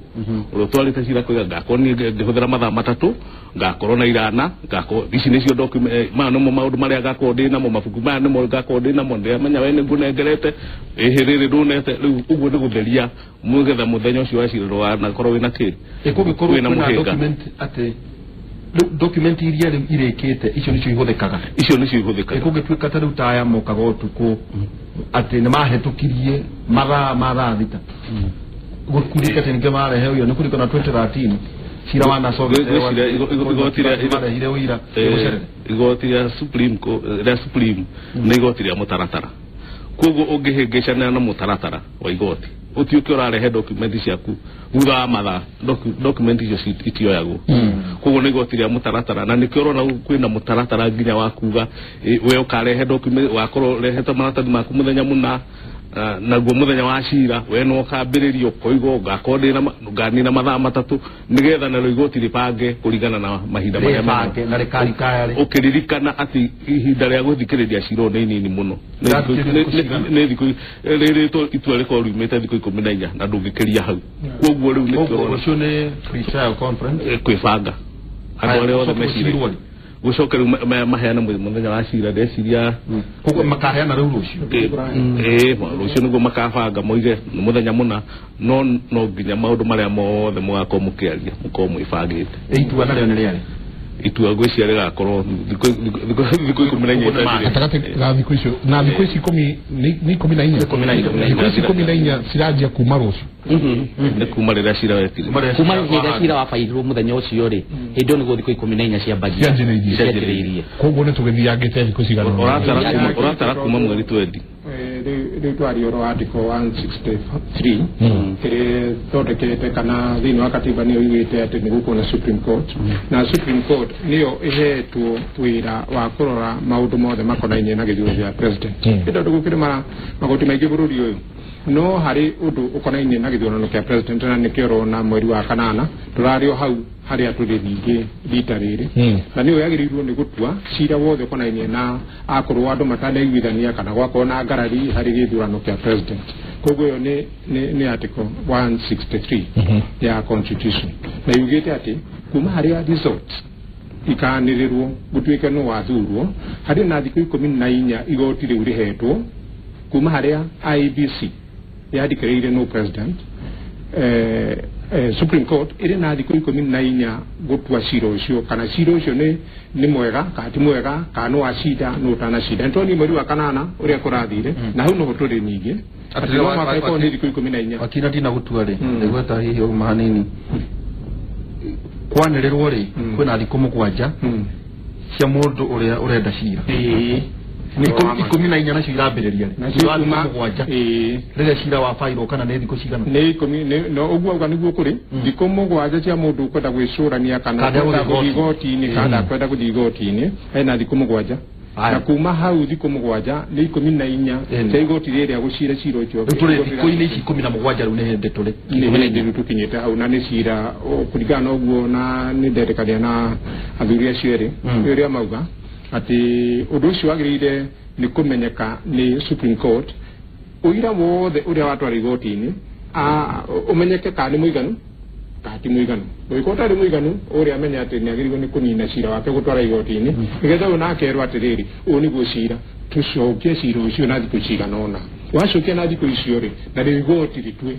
Ũrĩa ũtwarĩte cira koiga ngakorwo niĩ ngĩhũthĩra mathaa 3, ngakorwo na irana, ngakorwo ici nĩcio document, maya nĩmo maũndũ marĩa ngakorwo ndĩ namo, mabuku maya nĩmo ngakorwo ndĩ namo, ndĩramenya we nĩngũnengerete ĩhĩ rĩrĩ ndũnete. Rĩu ũguo nĩ gũtheria nĩgetha mũthenya ũcio wa cira ndũganakorwo wĩna kĩ Ĩkũngĩkorwo wĩna kwĩna mũhĩnga. Document atĩ rĩu document iria rĩu irĩkĩte, icio nĩcio ihũthĩkaga? Icio nĩcio ihũthĩkaga. Ĩkũngĩtuĩka ta rĩu ta aya mokaga ũtukũ atĩ nĩ mahĩtũkirie mathaa ma thaa 6, gũkurĩte atĩ ningĩ marehe ũira, nĩ kũririkana 2013 cira wa Ngwĩciria igoti marehire ũira gũcerere. Igoti rĩa Supreme rĩa Supreme nĩ igoti rĩa mũtaratara, koguo ũngĩhĩngĩcana na mũtaratara wa igoti, ũtuĩke ũrarehe document ciaku thutha wa mathaa, document icio itioyagwo. Koguo nĩ igoti rĩa mũtaratara, na nĩkĩo ũrona kwĩna mũtaratara nginya wa kuga we ũkarehe document, wakorwo ũrehete maratathi maku mũthenya mũna, naguo mũthenya wa cira we no ũkambĩrĩria ũkoigwo ngakorwo ndĩna nganina mathaa 3, nĩgetha narĩo igoti rĩbange kũringana na mahinda marĩa Rĩbange na rĩkarikaya rĩ. Ũkĩririkana atĩ ihinda rĩa gũthikĩrĩria cira ũyũ nĩ inini mũno. Rĩrathikĩrĩria thikũ cigana? Nĩ thikũ rĩrĩtwo itua rĩkorwo riumĩte thikũ 14 na ndũngĩkĩria hau. Koguo rĩu nĩkĩo Koguo ũrona rũciũ nĩ pre-trial conference. Kwĩbanga andũ Haya, arĩa othe gũcoke mecirĩtie. gũcirwo rĩ? Gũcoke rĩu maheane mũthenya wa cira, ndeciria. Koguo makaheana rĩu rũciũ? Ĩĩ, rũciũ nĩguo makabanga moige nĩ mũthenya mũna, no no nginya maũndũ marĩa mothe mũgakorwo mũkĩaria mũkorwo mwĩbangĩte. Itua narĩo nĩ rĩarĩ? Itua ngwĩciria rĩgakorwo thikũ 14 itathirĩte. Gatagatĩ ga thikũ icio na thikũ ici 10 nĩ 14. 14. Thikũ ici 14 ciranjia kuma rũciũ. Nĩ kuma rĩrĩa cira wekire. Kuma hĩndĩ ĩrĩa cira wabairirwo mũthenya ũcio rĩ, hĩndĩ ĩyo nĩguo thikũ 14 ciambagia. Cianjĩrĩirie. Cianjĩrĩirie. Koguo nĩ tũgĩthiangĩte thikũ cigana ũna. Ũratara kuma mweri 20. Rĩu twaria ũhoro wa article 163 ĩrĩa ĩthondekete kana thĩinĩ wa katiba nĩyo ĩugĩte atĩ nĩ gũkorwo na Supreme Court, na Supreme Court nĩyo ĩhetwo wĩra wa kũrora maũndũ mothe makonainie na gĩthurano gĩa president. Nĩ tondũ gũkĩrĩ magoti maingĩ bũrũri ũyũ, no harĩ ũndũ ũkonainie na gĩthurano kĩa president, na nĩkĩo ũrona mweri wa kanana tũrarĩ o hau harĩa tũrĩ ningĩ rita rĩrĩ, na nĩyo yagĩrĩirwo nĩ gũtua cira wothe ũkonainie na akorwo andũ matanaiguithania kana gwakorwo na ngarari harĩ gĩthurano kĩa president. Koguo ĩyo nĩ article 163 ya constitution, na yugĩte atĩ kuma harĩa result ikanĩrĩrwo gũtuĩke nũ wathurwo, harĩ na thikũ 14 igoti rĩu rĩhetwo kuma harĩa IEBC yandĩkĩrĩire no president. Supreme Court ĩrĩ na thikũ 14 gũtua cira ũcio kana cira ũcio nĩ mwega kana ti mwega kana nĩ wacinda nĩ ũtanacinda. Nĩtwonire mweri wa kanana ũrĩa kũrathire na hau noho tũrĩ ningĩ atĩ no mũhaka ĩkorwo nĩ thikũ 14. Wakina ndina gũtua rĩ ndaigua ta hihi ũgima hanini kwanĩrĩrwo rĩ kwĩna thikũ 7 cia mũndũ ũrĩa ũrenda cira. 14 nacio irambĩrĩria rĩ na 7 rĩrĩa cira wa fairwo kana nĩ thikũ cigana nĩ 10 no ũguo auga nĩguo kũrĩ thikũ 7 cia mũndũ ũkwenda gwĩcũrania kana gũthiĩ igoti-inĩ kana kwenda gũthiĩ igoti-inĩ hena thikũ 7 na kuma hau thikũ 7 nĩ 14 cia igoti rĩrĩa gũcira cira ũcio. Rĩu tũrĩ thikũ-inĩ ici 17 rĩu nĩ hĩndĩ tũrĩ nĩ hĩndĩ rĩu tũkinyĩte hau na nĩ cira kũringana na ũguo na nĩ ndetĩkania na athuri acio erĩ ũrĩa mauga atĩ ũndũ ũcio wagĩrĩire nĩ kũmenyeka nĩ Supreme Court ũira wothe ũrĩa watwara igoti-inĩ ũmenyeke kana nĩ mũiganu kana ti mũiganu. Ũngĩkorwo ũtarĩ mũiganu ũrĩa amenya atĩ nĩ agĩrĩirwo nĩ kũnina cira wake gũtwara igoti-inĩ nĩgetha ũyũ nake erwo atĩrĩrĩ ũyũ nĩguo cira tũcokie cira ũcio na thikũ cigana ũna. Wacokia na thikũ icio rĩ na rĩu igoti rĩtue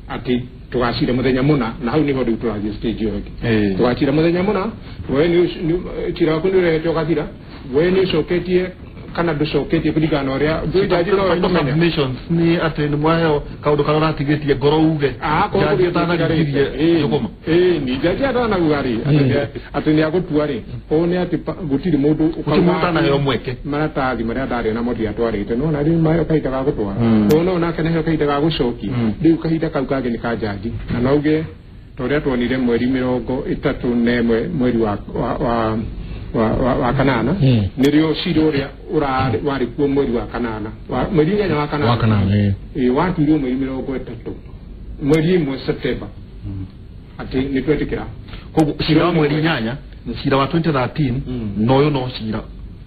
atĩ tũgacira mũthenya mũna na hau nĩho rĩu tũrathiĩ stage ĩyo ĩngĩ. Tũgacira mũthenya mũna we nĩ cira waku nĩ ũrehete ũgathira we nĩ ũcoketie kana ndũcoketie kũringana na ũrĩa njaji no ĩkũmenya. Submissions nĩ atĩ nĩ mwaheo kaũndũ karĩa ũratigĩtie ngoro uge njaji ũtanarĩkirie njũgũma. Ni njaji atanauga rĩ atĩ nĩ agũtua rĩ ũũ nĩ atĩ gũtirĩ mũndũ ũtanaheo mweke maratathi marĩa ndarĩ namo ndiatwarĩte no na rĩu maheo kahinda ga gũtwara ũũ no nake nĩheo kahinda ga gũcokia rĩu kahinda kau kangĩ nĩ ka njaji na no uge ta ũrĩa tuonire mweri 31 mweri wa kanana nĩrĩo cira ũrĩa warĩ kuo mweri wa kanana mweri 8 wa kanana watuirwo mweri 30 mweri 1 September atĩ nĩ twetĩkĩra. Koguo cira wa mweri 8 cira wa 2013 na ũyũ no cira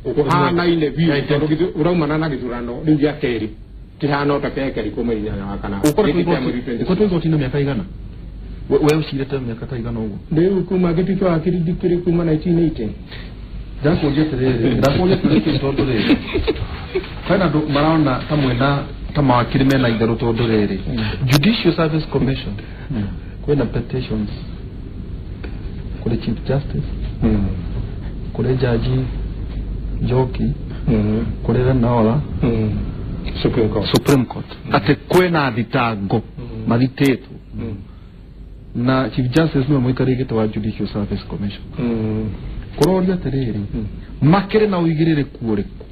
ũhanaine biũ tondũ ũraumana na gĩthurano rĩu gĩa kerĩ kĩhana ta kĩa kerĩ kuo mweri 8 wa kanana. Ũkoretwo igoti-inĩ mĩaka igana? We ũcirĩte mĩaka ta igana ũguo? Rĩu kuma gĩtuĩka wakiri ndikĩrĩ kuma 1980. Ndakũria atĩrĩrĩ tondũ rĩrĩ kwĩna andũ marona ta mwena ta mawakiri mena itherũ tondũ rĩrĩ Judicial Service Commission kwĩna petitions kũrĩ Chief Justice kũrĩ Jaji Njoki kũrĩ Lenaola Supreme Court atĩ kwĩna thitango mathitĩtwo na Chief Justice nĩwe mũikarĩri gĩtĩ wa Judicial Service Commission. Kũroria atĩrĩrĩ makĩrĩ na ũigĩrĩrĩku ũrĩkũ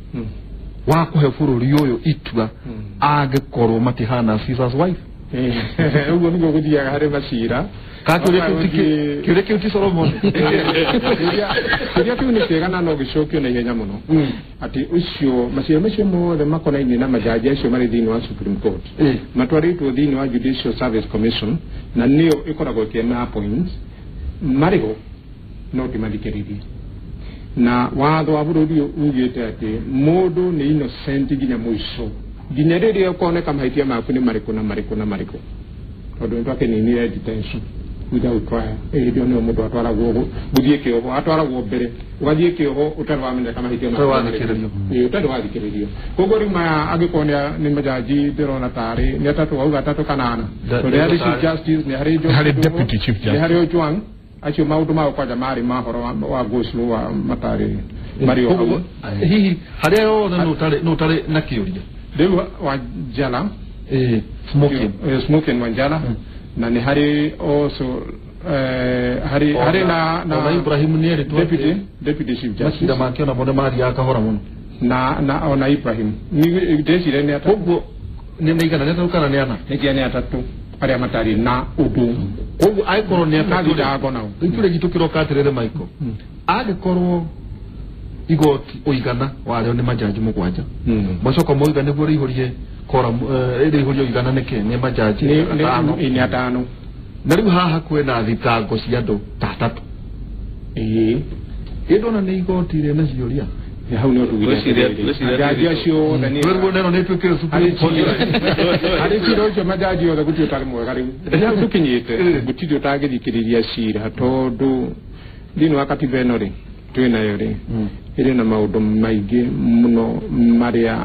wa kũhe bũrũri ũyũ itua angĩkorwo matihana Caesar's wife? Ũguo nĩguo gũthiaga harĩ macira. Kĩũria kĩu ti Solomon. Kĩũria kĩu nĩ kĩega na no gĩcokio na ihenya mũno atĩ ũcio macira macio mothe makonainie na majaji acio marĩ thĩinĩ wa Supreme Court matwarĩtwo thĩinĩ wa Judicial Service Commission na nĩyo ĩkoragwo ĩkĩma appoint marĩ ho no timathikĩrĩrie na watho wa bũrũri ugĩte atĩ mũndũ nĩ innocent nginya mũico nginya rĩrĩa ũkoneka mahĩtia maku nĩ marĩkũ na marĩkũ na marĩkũ tondũ nĩ twakĩninire detention without trial hĩndĩ ĩyo nĩyo mũndũ atwaragwo gũthiĩ kĩoho atwaragwo mbere ũgathiĩ kĩoho ũtarĩ wamenyeka mahĩtia maku ũtarĩ wathikĩrĩrio. Koguo rĩu maya angĩkorwo nĩ majaji ndĩrona tarĩ nĩ atatũ auga atatũ kana ana tondũ nĩ harĩ Chief Justice nĩ harĩ Deputy Chief Justice nĩ harĩ Ojwang acio maũndũ mao kwanja marĩ ma ũhoro wa go slow wa matarĩ marĩ o hau. Hihi harĩa yothe nũ ũtarĩ na kĩũria rĩu Wanjala Smoking Wanjala na nĩ harĩ also harĩ na Ibrahim nĩ erĩtwo Deputy Chief Justice macira make ona mo nĩ mathiaga kahora mũno na ona Ibrahim ndĩcire nĩ atatũ. Koguo nĩ igana nĩ atatũ kana nĩ ana? Nĩ atatũ arĩa matarĩ na ũndũ. Koguo angĩkorwo nĩ atatũ thitango nao rĩu kĩũria gitũ kĩroka atĩrĩrĩ Michael angĩkorwo igoti ũigana warĩo nĩ majaji 7 macoka moiga nĩguo rĩihũrie koramu rĩihũrie ũigana nĩkĩ nĩ majaji nĩ atano na rĩu haha kwĩna thitango cia andũ ta atatũ ĩ ndona nĩ igoti rĩna ciũria hau nĩ ũtugire majaji acio othe nĩ rĩu neno nĩ twĩkĩre Supreme Court harĩ cira ũcio majaji othe gũtirĩ ũtarĩ mwega rĩu hau tũkinyĩte gũtirĩ ũtangĩthikĩrĩria cira tondũ thĩinĩ wa katiba ĩno rĩ twĩ nayo rĩ ĩrĩ na maũndũ maingĩ mũno marĩa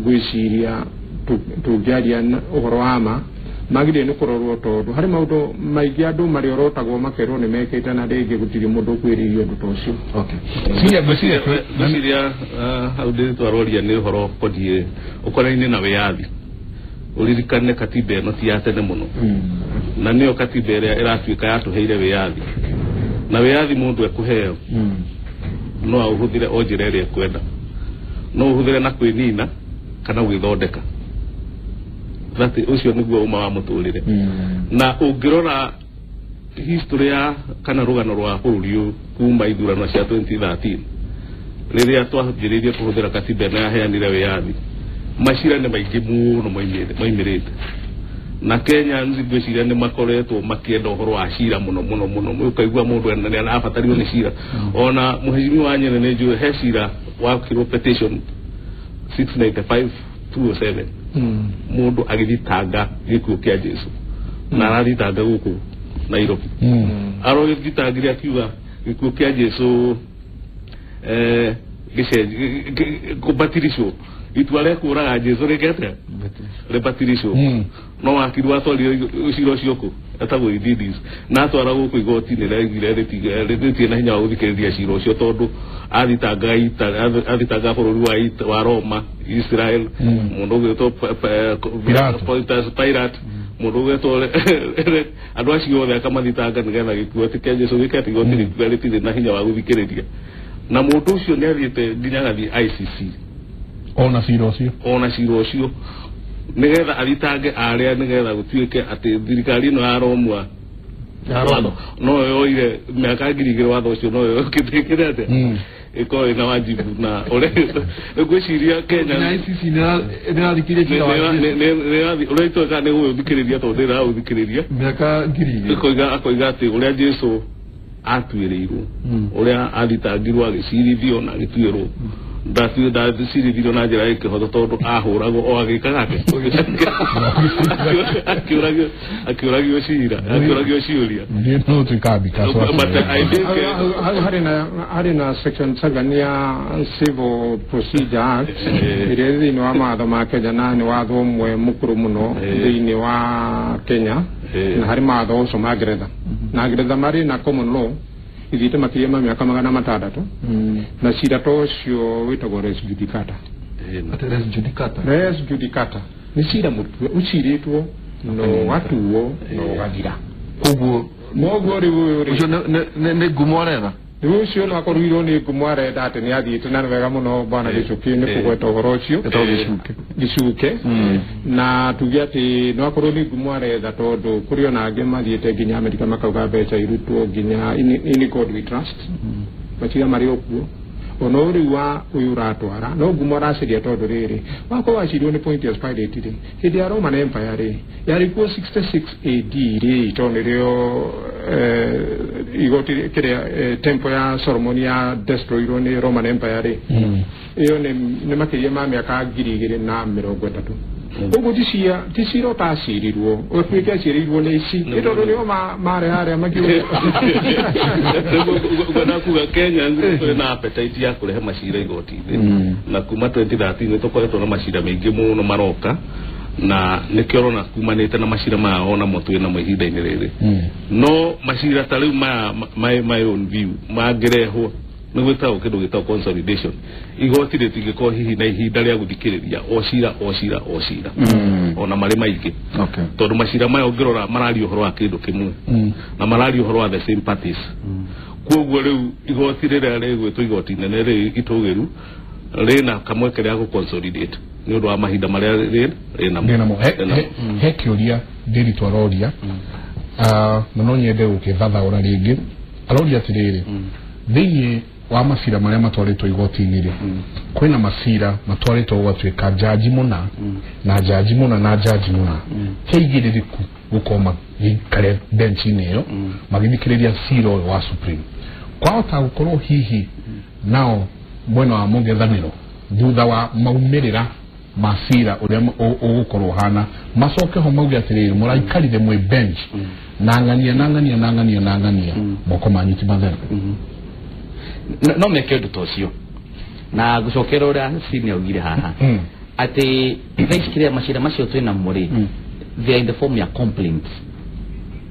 ngwĩciria tũngĩaria ũhoro wa ma Magĩrĩire nĩ kũrorwo tondũ harĩ maũndũ maingĩ andũ marĩorotagwo makerwo nĩ mekĩte na rĩngĩ gũtirĩ mũndũ ũkwĩrĩirie ũndũ ta ũcio. Ngwĩciria hau ndĩtwaroria nĩ ũhoro ũkoniĩ ũkonainie na wĩyathi. Ũririkane katiba ĩno ti ya tene mũno, na nĩyo katiba ĩrĩa ĩratuĩka yatũheire wĩyathi, na wĩyathi mũndũ ekũheo no aũhũthĩre o njĩra ĩrĩa ekwenda, no ũhũthĩre na kwĩnina kana gwĩthondeka. That ũcio nĩguo ũma wa mũtũrĩre. Na ũngĩrora history ya kana rũgano rwa bũrũri ũyũ kuma ithurano cia 2013 rĩrĩa twanjĩrĩirie kũhũthĩra katiba ĩno yaheanire wĩyathi, macira nĩ maingĩ mũno moimĩrĩte. Na Kenya ngwĩciria nĩ makoretwo makĩenda ũhoro wa cira mũno mũno mũno, ũkaigua mũndũ nĩ arabatario nĩ cira. Ona mũheshimiwa Nyene nĩ njũĩ he cira wakirwo petition 695 207 mũndũ agĩthitanga gĩkuũ kĩa Jesu, na arathitanga gũkũ Nairobi. Arogĩthitangire akiuga gĩkuũ kĩa Jesu kũbatiricwo, itua rĩa kũraga Jesu rĩkete rĩbatiricwo. No wakiri atwarire cira ũcio kũ etagwo Ididis, na atwara gũkũ igoti-inĩ rĩaiguire rĩtirĩ na hinya wa gũthikĩrĩria cira ũcio tondũ athitangaga bũrũri wa Roma, Israel, mũndũ ũgwĩtwo Pontius Pilate, mũndũ ũgwĩtwo andũ acio othe akamathitanga nĩgetha gĩkuũ atĩ kĩa Jesu gĩkete igoti rĩkiuga rĩtirĩ na hinya wa gũthikĩrĩria. Na mũndũ ũcio nĩ athiĩte nginya agathiĩ ICC ona cira ũcio, ona cira ũcio nĩgetha athitange arĩa, nĩgetha gũtuĩke atĩ thirikari ĩno ya Roma no yoire mĩaka 2000 watho ũcio no yokĩtĩkĩre atĩa ĩkorwo ĩna wajibu. Na ũrĩa ngwĩciria Kenya na ICC nĩrathikĩrĩria cira wa ũrĩa itoĩ nĩ gũgũthikĩrĩria tondũ ndĩraũthikĩrĩria mĩaka 2000 akoiga atĩ ũrĩa Jesu atuĩrĩirwo, ũrĩa athitangirwo agĩcirithio na agĩtuĩrwo, ndacirithirio na njĩra ya kĩhoto tondũ ahũragwo o agĩkaga atĩa, akĩũragio cira, akĩũragio ciũria. Harĩ na section 7 ya Civil Procedure Act ĩrĩa thĩinĩ wa mawatho ma Kenya, na nĩ watho ũmwe mũkũrũ mũno thĩinĩ wa Kenya, na harĩ mawatho ũcio ma Ngeretha, na Ngeretha marĩ na common law ithiĩte makĩria ma mĩaka 600, na cira ta ũcio wĩtagwo res judicata. Res judicata nĩ cira mũtue ũcirĩtwo na ũgatuo na ũgathira. Koguo rĩu ũcio nĩ ngumo aretha, rĩu ũcio no akorirwo nĩ ngumo arenda atĩ nĩ athiĩte na wega mũno bwana Gĩcũkĩ nĩ kũgweta ũhoro ũcio Gĩcuke, na tuge atĩ no akorwo nĩ ngumo aretha tondũ kũrĩ ona angĩ mathiĩte nginya Amerika makauga mbeca irutwo nginya in God we trust, macira marĩ o kuo. Ona rĩu wa ũyũ ũratwara no ngumo aracaria tondũ rĩrĩ wakorwo wacirwo nĩ Pontius Pilate rĩ, hĩndĩ ya Roman Empire rĩ yarĩ kuo 66 AD rĩ, tondũ nĩrĩo igoti kĩrĩa temple ya Solomon ya destroyirwo nĩ Roman Empire rĩ, ĩyo nĩ makĩria ma mĩaka 2030. Ũguo ti cira ũtacirirwo, ũtuĩke acirĩirwo nĩ ici nĩ tondũ nĩo marĩ harĩa makiuga. Ngwenda kuga Kenya tũrĩ na appetite ya kũrehe macira igoti-inĩ, na kuma 2013 nĩ tũkoretwo na macira maingĩ mũno maroka, na nĩkĩo ũrona kumanĩte na macira maya onamo twĩ namo ihinda-inĩ rĩrĩ. No macira ta rĩu maya my own view mangĩrehwo nĩ gwĩtagwo kĩndũ gĩtagwo consolidation, igoti rĩtingĩkorwo hihi na ihinda rĩa gũthikĩrĩria o cira o cira o cira ona marĩ maingĩ, tondũ macira maya ũngĩrora mararia ũhoro wa kĩndũ kĩmwe na mararia ũhoro wa the same parties. Koguo rĩu igoti rĩrĩa rĩgwĩtwo igoti inene rĩ itũgĩru rĩna kamweke rĩa gũ consolidate nĩ ũndũ wa mahinda marĩa rĩnamo. He kĩũria ndĩritũ aroria na no nyende gũkĩthathaũra rĩngĩ. Aroria atĩrĩrĩ, thĩinĩ wa macira marĩa matwarĩtwo igoti-inĩ rĩ, kwĩna macira matwarĩtwo gũgatuĩka jaji mũna na jaji mũna na jaji mũna he igĩrĩrĩku gũkorwo magĩikare bench-inĩ ĩyo magĩthikĩrĩria cira ũyũ wa Supreme. Kwahota gũkorwo hihi nao mwena wa mũng'ethanĩro thutha wa maumĩrĩra ma cira ũrĩa ũgũkorwo ũhana macoke ho mauge atĩrĩrĩ, mũraikarire mwĩ bench na ng'ania na ng'ania na ng'ania na ng'ania, moko manyu ti matheru. No meke ũndũ ta ũcio. Na gũcokera ũrĩa Sini augire haha atĩ thaa ici kĩrĩa macira macio twĩ namo rĩ, they are in the form ya complaints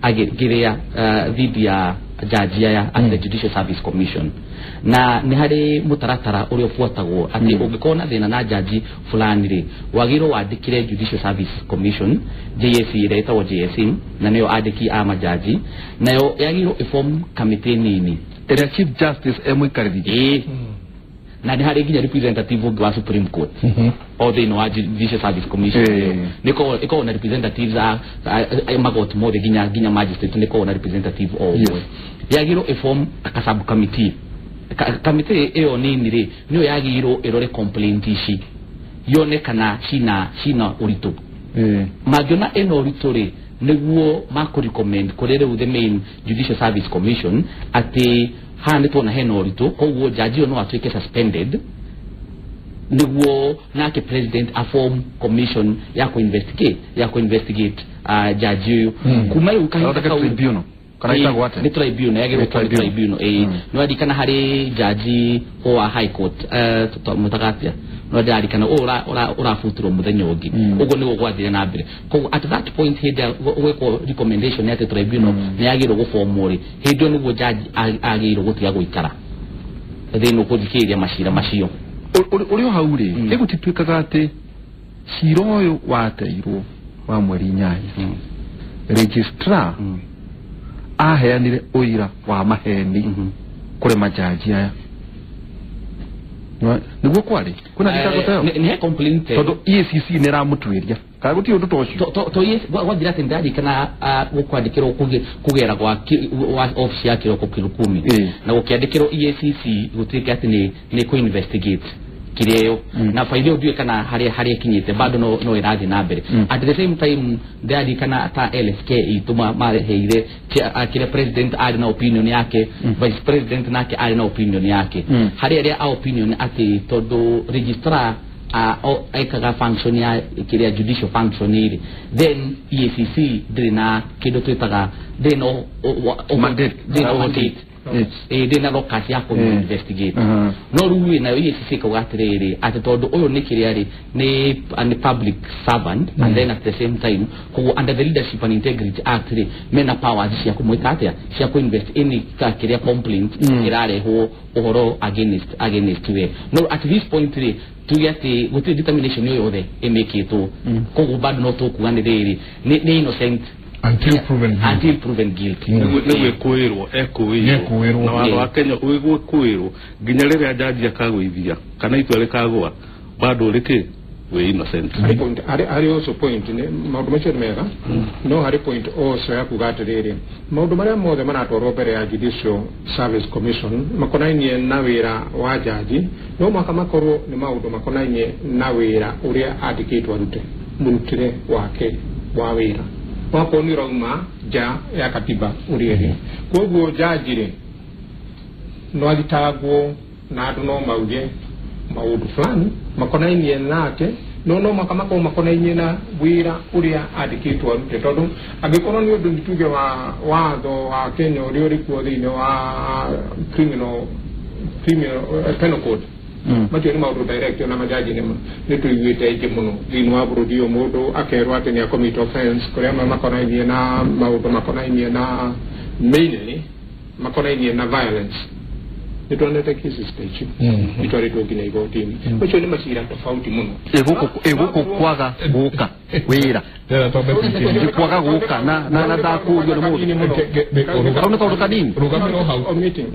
agiria dhidi ya jaji aya at the Judicial Service Commission na nĩ harĩ mũtaratara ũrĩa ũbuatagwo atĩ ũngĩkorwo na thĩna na jaji fulani rĩ wagĩrĩirwo wandĩkĩre Judicial Service Commission JSC ĩrĩa ĩtagwo JSC na nĩyo andĩki a majaji nayo yagĩrĩirwo ĩform kamĩtĩ nini ĩrĩa Chief Justice emũikarĩri na nĩ harĩ nginya representative ũngĩ wa Supreme Court o thĩinĩ wa Judicial Service Commission nĩkoragwo na representatives a magoti mothe nginya magistrate nĩkoragwo na representative o ũmwe yagĩrĩirwo ĩform ka sub committee kamĩtĩ ĩyo nini rĩ nĩyo yagĩrĩirwo ĩrore complaint ici yone kana cina ũritũ mangĩona ĩna ũritũ rĩ nĩguo makũ-recommend kũrĩ rĩu the main Judicial Service Commission atĩ haha nĩ tuona hena ũritũ koguo jaji ũyũ no atuĩke suspended nĩguo nake president aform commission ya ku-investigate jaji ũyũ kuma rĩu kahinda kau kana ĩtagwo atĩa? Nĩ tribunal yagĩrĩirwo gũkorwo nĩ tribunal nĩ waririkana harĩ jaji wa high court mwĩtaga atĩa no ndĩrarikana ũũ ũrabutirwo mũthenya ũngĩ ũguo nĩguo gwathire na mbere koguo at that point hĩndĩ ya gwĩkwo recommendation atĩ tribunal nĩ yagĩrĩirwo gũbomwo rĩ hĩndĩ ĩyo nĩguo jaji agĩrĩirwo gũtiga gũikara thĩinĩ gũthikĩrĩria macira macio ũrĩ o hau rĩ ĩgũtituĩkaga atĩ cira ũyũ wateirwo wa mweri 8 registrar aheanire ũira wa maheni kũrĩ majaji aya nĩguo kwarĩ kwĩna thitango ta ĩyo nĩ he complaint tondũ EACC nĩ ĩramũtuĩria kana gũtirĩ ũndũ ta ũcio gwathira atĩ nĩndarikana gũkwandĩkĩrwo kũgera gwa office ya Kĩroko Kĩrukumi na gũkĩandĩkĩrwo EACC gũtuĩke atĩ nĩ kũ investigate kĩrĩa ĩyo na faili ĩyo ndiũĩ kana harĩa ĩkinyĩte bado no ĩrathiĩ na mbere at the same time ndĩrarikana ta LSK itũ mareheire kĩrĩa president arĩ na opinion yake vice president nake arĩ na opinion yake harĩ arĩa a opinion atĩ tondũ registrar ekaga function ya kĩrĩa judicial function ĩrĩ then EACC ndĩrĩ na kĩndũ twĩtaga ndĩrĩ na mandate ndĩ na locus ya kũ investigate no rĩu nayo EACC ĩkauga atĩrĩrĩ atĩ tondũ ũyũ nĩ kĩrĩa rĩ nĩ public servant and then at the same time koguo under the Leadership and Integrity Act rĩ mena powers cia kũmwĩka atĩa cia kũ invest any kĩrĩa complaint ĩrarehwo ũhoro against we no at this point rĩ tuge atĩ gũtirĩ determination ĩyo yothe ĩmĩkĩtwo koguo bado no tũkuga nĩ rĩrĩ nĩ innocent until proven guilty. Until proven guilty. Nĩ gwĩkũĩrwo ekũĩrwo na watho wa Kenya wĩgwĩkũĩrwo nginya rĩrĩa jaji akagũithia kana itua rĩkagũa bado ũrĩ wĩ innocent. Harĩ also point maũndũ macio nĩ mega no harĩ point also ya kuga atĩrĩrĩ maũndũ marĩa mothe maratwarwo mbere ya Judicial Service Commission makonainie na wĩra wa jaji no mũhaka makorwo nĩ maũndũ makonainie na wĩra ũrĩa andĩkĩtwo arute mũrutĩre wake wa wĩra wakorwo nĩ ũrauma nja ya katiba ũrĩa ĩrĩ koguo jaji rĩ no athitangwo na andũ no mauge maũndũ fulani makonainie nake no mũhaka makorwo makonainie na wĩra ũrĩa andĩkĩtwo arute tondũ angĩkorwo nĩ ũndũ nĩtuge wa watho wa Kenya ũrĩa ũrĩ kuo thĩinĩ wa criminal penal code macio nĩ maũndũ direct ona majaji nĩ tũiguĩte aingĩ mũno thĩinĩ wa bũrũri ũyũ mũndũ akerwo atĩ nĩ commit offense kũrĩa amwe makonainie na maũndũ makonainie na mainly makonainie na violence nĩ tuonete cases ta icio itwarĩtwo nginya igoti-inĩ macio nĩ macira tofauti mũno ĩgũkũ kwaga gũka wĩra kwaga gũka na ndakũrio nĩ mũndũ kau nĩ kaũndũ kanini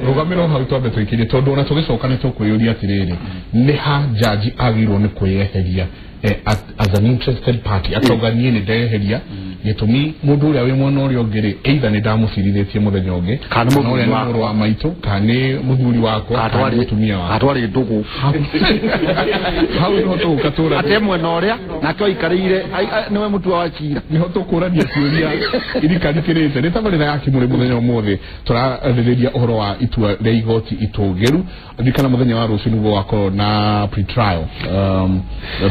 rũgamĩro hau twambe tũikirie tondũ ona tũgĩcoka nĩ tũkwĩyũria atĩrĩrĩ nĩ ha jaji agĩrĩirwo nĩ kwĩyeheria as an interested party akauga niĩ nĩ ndeyeheria gĩtũmi mũndũ ũrĩa wĩ mwena ũrĩa ũngĩ rĩ either nĩ ndamũcirithĩtie mũthenya ũngĩ kana ũrĩa nĩ mũrũ wa maitũ kana nĩ mũthuri wakwa kana nĩ mũtumia wakwa atwarĩ ndũgũ hau nĩho tũgũka tũra ate mwena ũrĩa nake aikarĩire nĩwe mũtua wa cira nĩho tũkũrania ciũria irikarikĩrĩte nĩ tabarĩra ya Kĩmũrĩ mũthenya ũmũthĩ tũrarĩrĩria ũhoro wa itua rĩa igoti itũgĩru ririkana mũthenya wa rũciũ nĩguo wakorwo na pre-trial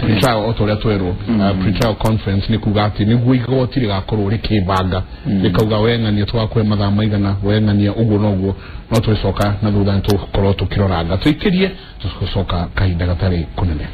pre-trial o ta ũrĩa twerwo pre-trial conference nĩ kuga atĩ nĩguo igoti rĩgakorwo rĩkĩbanga rĩkauga weng'ania tũgakũhe mathaa maigana weng'ania ũguo noguo no tũgĩcoka na thutha nĩ tũgũkorwo tũkĩroranga tũikĩrie tũgũcoka kahinda gatarĩ kũnene.